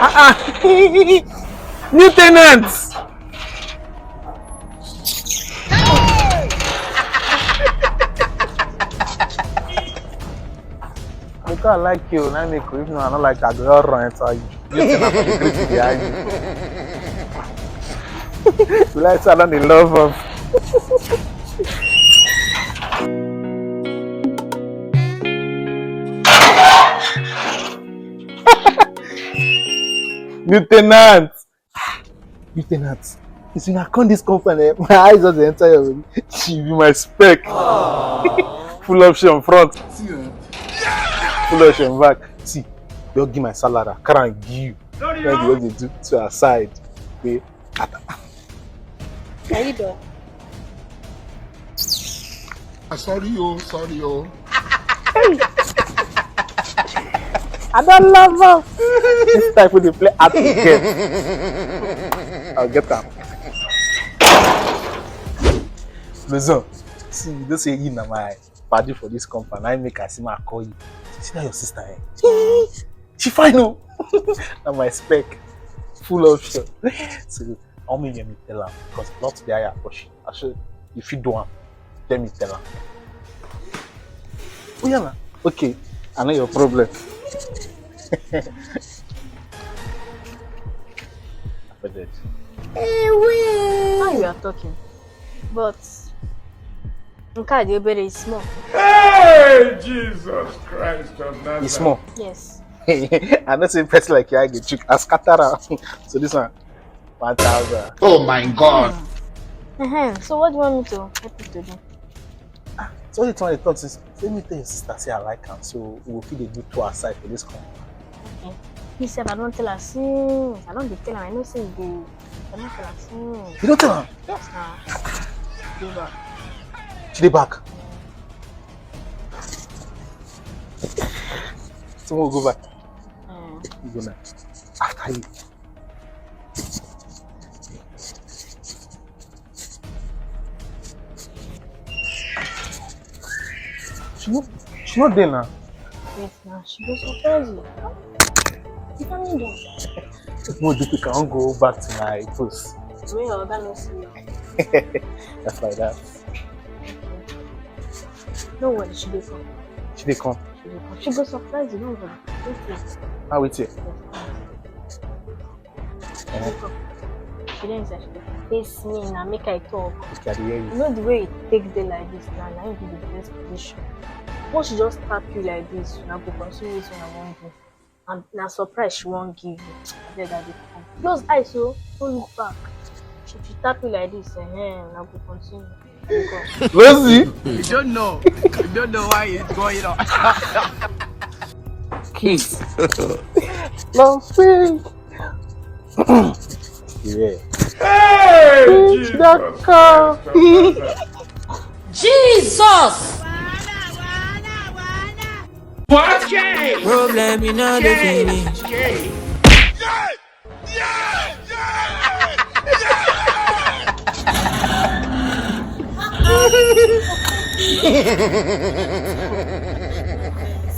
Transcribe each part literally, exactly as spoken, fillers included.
Ah ah. New tenant. Because I like you, na make you. If no, I no like, I go just run enter you. You think I go greet you behind you? You like say I don dey love up. Lieutenant. Lieutenant, since una come this company, eh, my eyes just dey enter your body. She be my spec. Full option front. See, eh? Full option back. See, you give my salary, I carry am give you. Sorry, then you just dey do to her side. Wait. Are you done? Ah, sorry, oh, sorry, oh. I don't love her. This type wey dey play hard to get. I'll get am. Listen, see, you know say you na my padi for this company. I make I see my call you. See that your sister, eh? She fine, oh. Na my spec. Full option. So, how many you tell her? Because not the higher, but she, I should, if you do am, tell me, tell her. Oh, yeah, na. Okay, I know your problem. Forget. How you are talking? But Nkadi Obere is small. Hey, Jesus Christ of Nazareth. It's small. Yes. I know say person like you, I get trick. I scatter am. So this one, one thousand. Oh my God. Hmm. Uh-huh. So what do you want me to help you to do? Ah, so the thing I talk is, let me tell your sister say I like am, so we go fit dey do two aside for this company. Okay. Me sef, I don tell her since. I don dey tell her. I know say you dey. I don tell her since. You don tell her? Yes, na. Go back. She dey back. So we go back. Mm. You go now. After you. She no, she no dey now. Yes, now she go surprise you. You can't do. No, do quick, I wan go back to my post. Wey your oga no see you. That's like that. No worry, she dey come. She dey come. She dey come. She go surprise you, no worry. Wait here. Ah, wait here. Yes. She dey inside, she dey face me now, make I talk. Okay, I dey hear you. You know the way you take dey like this now, na im be the best position. Once she just tap you like this, una go continue wetin una wan do. And na surprise she wan give you. Abeg, I dey come. Close eyes o, no look back. She, she tap you like this, eh, una go continue. Rosie. You don't know. You don't know why it's going on. Kiss. Love me. Yeah. Hey, Jesus Christ. Jesus! What? Problem, you know, dey finish.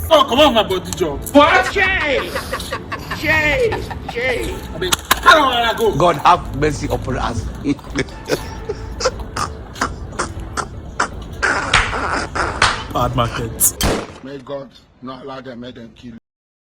Oh, come on, my body, Joe. What? Jay! Jay! Jay! I mean, I don't wanna go. God have mercy upon us. Bad market. May God not allow them, make them kill you.